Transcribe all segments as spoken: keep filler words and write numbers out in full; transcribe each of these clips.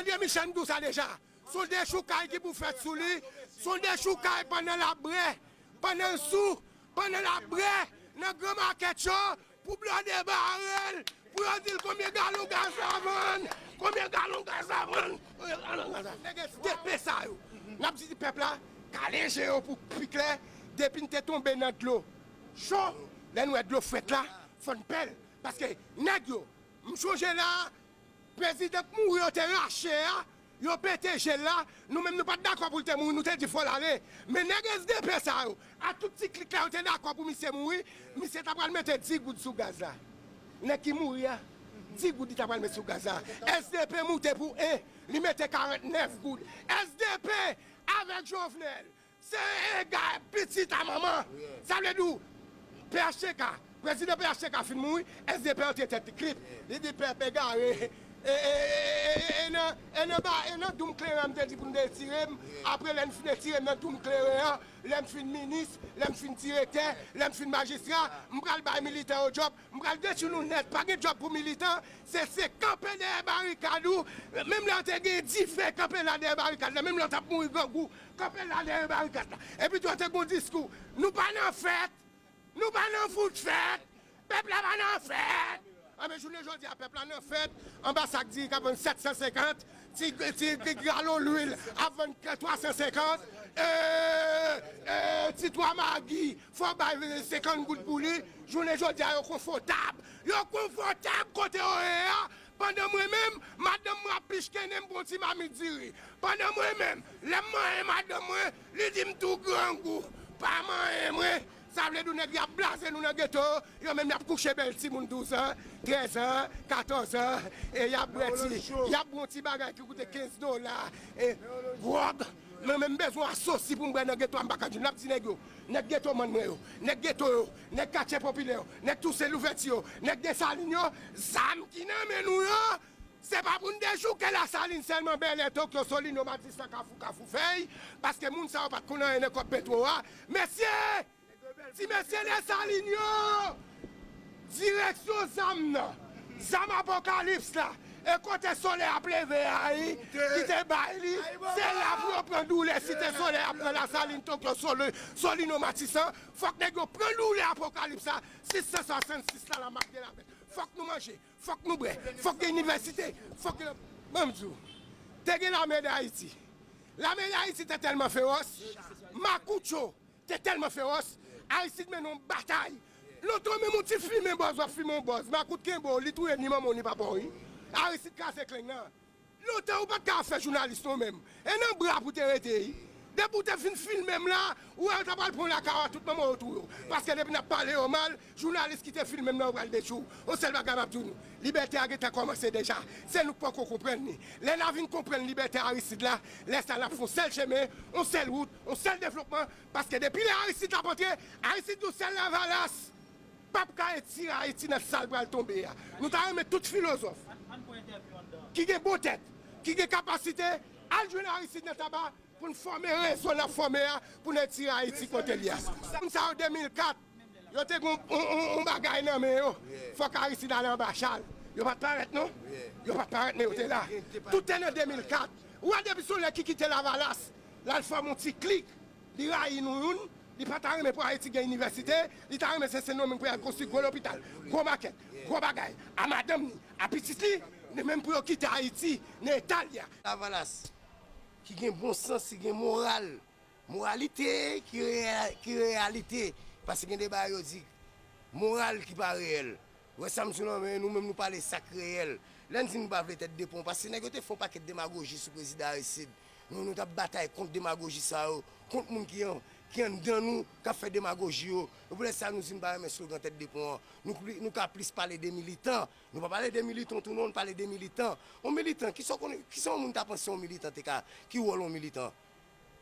André Michel, m di w sa deja. Se yon dechoukay ki pou fèt sou li. Se yon dechoukay pandan l ap brè, pandan l sou, pandan l ap brè nan gran makèt yo, pou blòdè bare l, pou yo di l konbyen galon gaz la vann, konbyen galon gaz la vann, konbyen galon gaz la. Nèg S D P sa yo, n ap di pèp la, kale je yo pou pi klè, depi n te tonbe nan dlo cho, lè n wè dlo frèt la, fò n pè l. Paske nèg yo, m chonje la, prezidan k mouri yo te rache a, yo pete je l la, nou menm nou pa t dakò pou l te mouri, nou te di fò l ale. Men nèg S D P sa yo, ak tout ti klik la, yo te dakò pou misye mouri, misye ta pral mete dis goud sou gaz la. Nèg ki mouri a, dis goud li ta pral met sou gaz la. S D P moute pou en, li mete karannèf goud. S D P avèk Jovenel. Se egare pitit a manman. Sa vle di w, P H T K, prezidan P H T K fin mouri, S D P antre tèt li klip. Li di pèp egare. E, e, e, e, e, e nan, e nan ba, e nan doum kleren an m te di pou n te etire m. Apre lè n fin etire m nan doum kleren an, lè m fin minis, lè m fin direktè, lè m fin majistra, m pral bay militan yo djòb. M pral detwi nou nèt. Pa gen djòb pou militan. Se, se kanpe dèyè barikad ou. Menm lè w te gen dife, kanpe la dèyè barikad la. Menm lè w t ap mouri grangou, kanpe la dèyè barikad la. Epi tou, w te gen yon diskou. Nou pa nan fèt. Nou pa nan fout fèt. Pèp la pa nan fèt. Anben, jounen jodi a, pèp la nan fèt. Anba sak diri k ap vann sèt san senkant. Ti, ti, ti galon lwil ap vann twa san senkant. E, e, ti twa magi, fò w bay senkant goud pou li. Jounen jodi a, yo konfòtab. Yo konfòtab kote yo ye a. Pandan mwen menm, madanm mwen ap pichkennen m pou yon ti mamit diri. Pandan mwen menm, lè m manyen madanm mwen, li di m tou grangou. Pa manyen mwen. Sa vle di nèg y ap blaze nou nan geto, yo menm y ap kouche bèl timoun douz an, trèz an, katòz an, e y ap bwè ti, y ap bwè yon ti bagay ki koute kenz dola, e gwòg. Mwen menm m bezwen asosi pou m bwè nan geto a, m pa ka jwenn. N ap di nèg yo, nèg geto mann mwen yo, nèg geto yo, nèg katye popilè yo, nèg Tousen Louvèti yo, nèg Desalin yo, zam ki nan men nou yo, se pa pou n dechouke Lasalin sèlman, Bèlè, Tokyo, Solino, Matisan, Kafou, Kafou Fèy, paske moun sa yo pa t konn anyen nan kòb petwo a. Mesye! Ti mesye Desalin yo! Direksyon zam nan, zam apokalips la, e kote solèy ap leve a, wi, ki te bay li, se la pou yo pran doulè, site solèy ap pran Lasalin, Tokyo, Sole-, Solino, Matisan, fòk nèg yo pran doulè apokalips la, sis san swasannsis la, la mak de la bèt. Fòk nou manje, fòk nou bwè, fòk gen inivèsite, fòk gen, ban m di w, te gen lame d Ayiti. Lame d Ayiti te tèlman fewòs, makout yo te tèlman fewòs, Aristide mennen yon batay. Lontan menm yon ti fimen bòz, w ap fimen yon bòz, makout kenbe w, li touye ni manman w ni papa w, wi. Aristide kraze kleng nan. Lontan ou pa t ka fè jounalis non menm. E nan bra pou te rete, wi. Depi w te fin filme m la, ou wè yo ta pral pran w lakay ou a, tout manman w yo touye w. Paske depi n ap pale yo mal, jounalis ki te filme m nan yo pral detwi w. Yon sèl bagay m ap di w nou, libète a gentan kòmanse deja. Se nou k poko konprann li. Lè n a vin konprann libète Aristide la, lè sa n ap fè yon sèl chemen, yon sèl wout, yon sèl devlopman, paske depi lè Aristide t ap antre, Aristide di w sèl Lavalas p ap ka etire Ayiti nan sa l pral tonbe a. Nou ta renmen tout filozòf ki gen bon tèt, ki gen kapasite, al jwenn Aristide nan taba pou n fòme rezo n ap fòme a, pou n etire Ayiti kote l ye a. Moun sa yo de mil kat, yo te gen yon, yon, yon, yon bagay nan men yo. Fòk Aristide ale anba chal. Yo pa t parèt non. Yo pa t parèt men yo te la. Tout te nan de mil kat. Ou wè depi se yon nèg ki kite Lavalas, l al fòme yon ti klik. Li rayi nou youn, li pa ta renmen pou Ayiti gen inivèsite, li ta renmen se Sendomeng pou y al konstwi gwo lopital, gwo makèt, gwo bagay, a madanm ni, a pitit li, ni menm pou yo kite Ayiti nan eta l ye a. Lavalas, ki gen bon sans, ki gen moral, moralite ki reya-, ki reyalite, paske gen de bagay yo di, moral ki pa reyèl. Ou wè sa m di w lan, men nou menm nou pale sa k reyèl. Lè n di nou pa vle tèt de pon, paske nèg yo te fè yon pakèt demagoji sou prezidan Aristide. Nou, nou t ap batay kont demagoji sa yo, kont moun ki an, ki anndan nou, k ap fè demagoji yo. E pou lè sa nou di nou pa renmen slogan tèt de pon an. Nou pli, nou ka plis pale de militan. Nou pa pale de militan tou non, nou pale de militan. Yon militan, kisa w konnen, kisa yon moun ta panse yon militan te ka, ki wòl yon militan?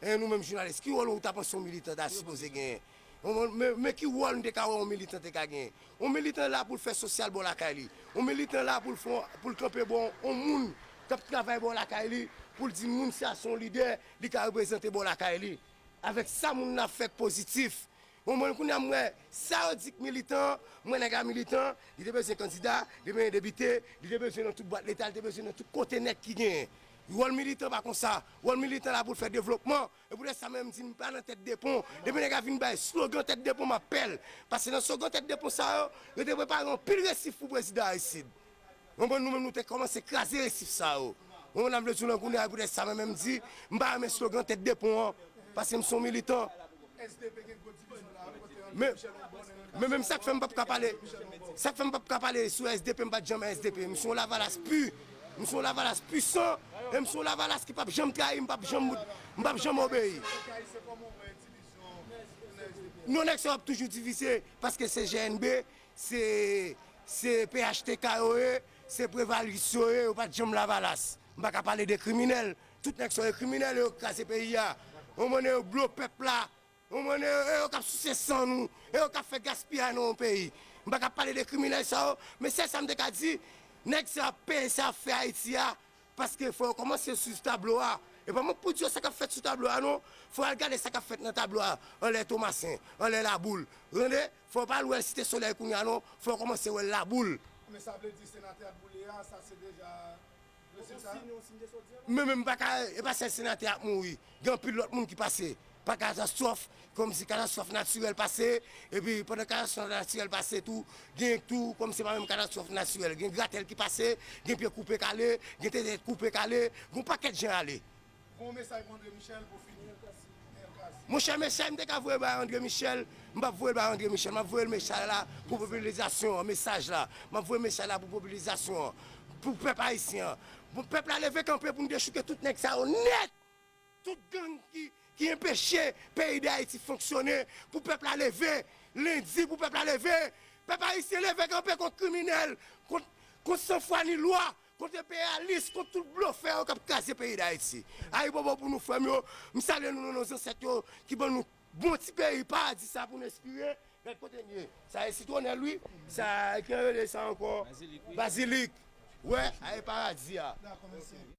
Hein, nou menm jounalis, ki wòl ou ta panse yon militan ta sipoze genyen? Yon, men, men ki wòl nou te ka wè yon militan te ka genyen? Yon militan la pou l fè sosyal bò lakay li. Yon militan la pou l fè, pou l kanpe bò yon moun k ap travay bò lakay li, pou l di moun sa se yon lidè, li ka reprezante bò lakay li. Avèk sa moun nan fè k pozitif. Bon, mwen, kounye a, m wè sa yo di k militan, m wè nèg la militan, li te bezwen kandida, li te bezwen depite, li te bezwen nan tout bwat leta, li te bezwen nan tout kote nèg ki genyen. Wòl militan pa konsa. Wòl militan la pou l fè devlopman. E poutèt sa menm m di m pa nan tèt de pon. Depi nèg la vin bay slogan tèt de pon, m ap pè l. Paske nan slogan tèt de pon sa yo, yo te prepare anpil resif pou prezidan Aristide. Ou konprann, nou menm nou te kòmanse kraze resif sa yo. Ou konprann, m vle di w lan kounye a, poutèt sa menm m di, m pa renmen slogan tèt de pon an, paske m se yon militan. Men, men menm sa k fè m p ap ka pale, sa k fè m p ap ka pale sou S D P, m pa t janm S D P. M se yon Lavalas pi. M se yon Lavalas pisan. E m se yon Lavalas ki p ap janm trayi, m p ap janm, m p ap janm obeyi. Non, nèg sa yo ap toujou divize, paske se G N B, se, se P H T K yo ye, se Prevalis yo ye, yo pa t janm Lavalas. M pa ka pale de kriminèl. Tout nèg sa yo ye kriminèl, yo kraze peyi a. Yon monnen yo blo pèp la. Yon monnen yo, e yo k ap souse san nou, e yo k ap fè gaspiyay nan yon peyi. M pa ka pale de kriminèl sa yo, men sèl sa m te ka di, nèg sa yo ap peye sa y ap fè Ayiti a, paske fò yo kòmanse swiv tablo a. E pa mwen k pou di yo sa k ap fèt sou tablo a non, fò yo al gade sa k ap fèt nan tablo a, anlè Tomasen, anlè Laboul. Ou tande? Fò yo pa al wè Site Solèy kounye a non, fò yo kòmanse wè Laboul. Men sa vle di senatè ap boule a, sa se deja Men, men m pa ka, e pa sèl senatè ap mouri. Gen anpil lòt moun ki pase pa katastwòf, kòmsi katastwòf natirèl pase, epi pandan katastwòf natirèl pase tou, gen tou, kòmsi pa menm katastwòf natirèl. Gen gratèl ki pase, gen pye koupe kale, gen tete koupe kale, gen yon pakèt jan ale. Gon mesaj pou André Michel pou fini. Monchè, mesaj m te ka voye bay André Michel, m p ap voye l bay André Michel, m ap voye l mesaj la pou popilasyon an, mesaj la, m ap voye mesaj la pou popilasyon an, pou pèp ayisyen an. Pou pèp la leve kanpe pou n dechouke tout nèg sa yo nèt! Tout gang ki, ki enpeche peyi Dayiti fonksyone, pou pèp la leve, lendi pou pèp la leve, pèp ayisyen leve kanpe kont kriminèl, kont, kont san fwa ni lwa, kont enpeyalis, kont tout blofè yo k ap kraze peyi Dayiti. Ayibobo pou nou, frè m yo. M salye nou nan non zansèt yo ki ban nou bon ti peyi paradi sa pou n espire. Gad kote n ye. Sa e sitwonèl, wi. Sa e ki rele sa ankò? Bazilik, wi. Bazilik. Wè, a e paradi a. Dakò, mèsi.